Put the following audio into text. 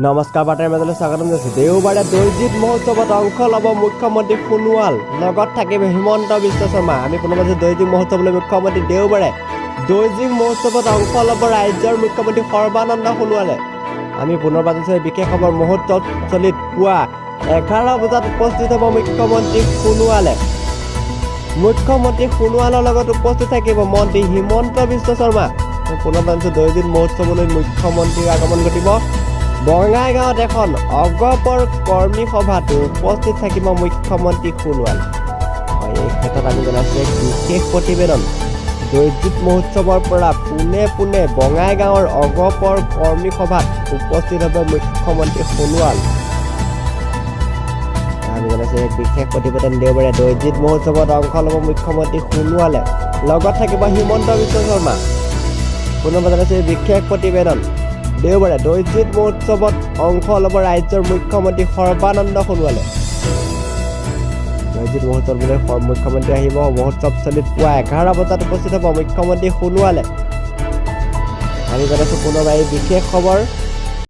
নমস্কাৰ, বাতৰিৰ মাজলৈ স্বাগতম জনাইছোঁ। দেওবাৰে দৈজিৎ মহোৎসৱত অংশ ল'ব মুখ্যমন্ত্ৰী সোণোৱাল, লগত থাকিব হিমন্ত বিশ্ব শৰ্মা। আমি পুনৰ জনাইছোঁ, দৈজিৎ মহোৎসৱলৈ মুখ্যমন্ত্ৰী। দেওবাৰে দৈজিৎ মহোৎসৱত অংশ ল'ব ৰাজ্যৰ মুখ্যমন্ত্ৰী সৰ্বানন্দ সোণোৱালে। আমি পুনৰ বাজিছোঁ এই বিশেষ খবৰ। মহোৎসৱস্থলীত পুৱা 11 বজাত উপস্থিত হ'ব মুখ্যমন্ত্ৰী সোণোৱালে। মুখ্যমন্ত্ৰী সোণোৱালৰ লগত উপস্থিত থাকিব মন্ত্ৰী হিমন্ত বিশ্ব শৰ্মা। আমি পুনৰ জনাইছোঁ, দৈজিৎ মহোৎসৱলৈ মুখ্যমন্ত্ৰীৰ আগমন ঘটিব। বঙাইগাঁৱত এখন অগপৰ কৰ্মী সভাতো উপস্থিত থাকিব মুখ্যমন্ত্ৰী সোণোৱাল। হয়, এই ক্ষেত্ৰত আমি জনাইছোঁ এক বিশেষ প্ৰতিবেদন। দৈজিৎ মহোৎসৱৰ পৰা পোনে পোনে বঙাইগাঁৱৰ অগপৰ কৰ্মী সভাত উপস্থিত হ'ব মুখ্যমন্ত্ৰী সোণোৱাল। আমি জনাইছোঁ এক বিশেষ প্ৰতিবেদন। দেওবাৰে দৈজিৎ মহোৎসৱত অংশ ল'ব মুখ্যমন্ত্ৰী সোণোৱালে, লগত থাকিব হিমন্ত বিশ্ব শৰ্মা। পুনৰ জনাইছোঁ এই বিশেষ প্ৰতিবেদন। দেওবাৰে দৈজিৎ মহোৎসৱত অংশ ল'ব ৰাজ্যৰ মুখ্যমন্ত্ৰী সৰ্বানন্দ সোণোৱালে। দৈজিৎ মহোৎসৱলৈ মুখ্যমন্ত্ৰী আহিব। মহোৎসৱস্থলীত পুৱা 11 বজাত উপস্থিত হ'ব মুখ্যমন্ত্ৰী সোণোৱালে। আমি জনাইছোঁ পুনৰবাৰ এই বিশেষ খবৰ।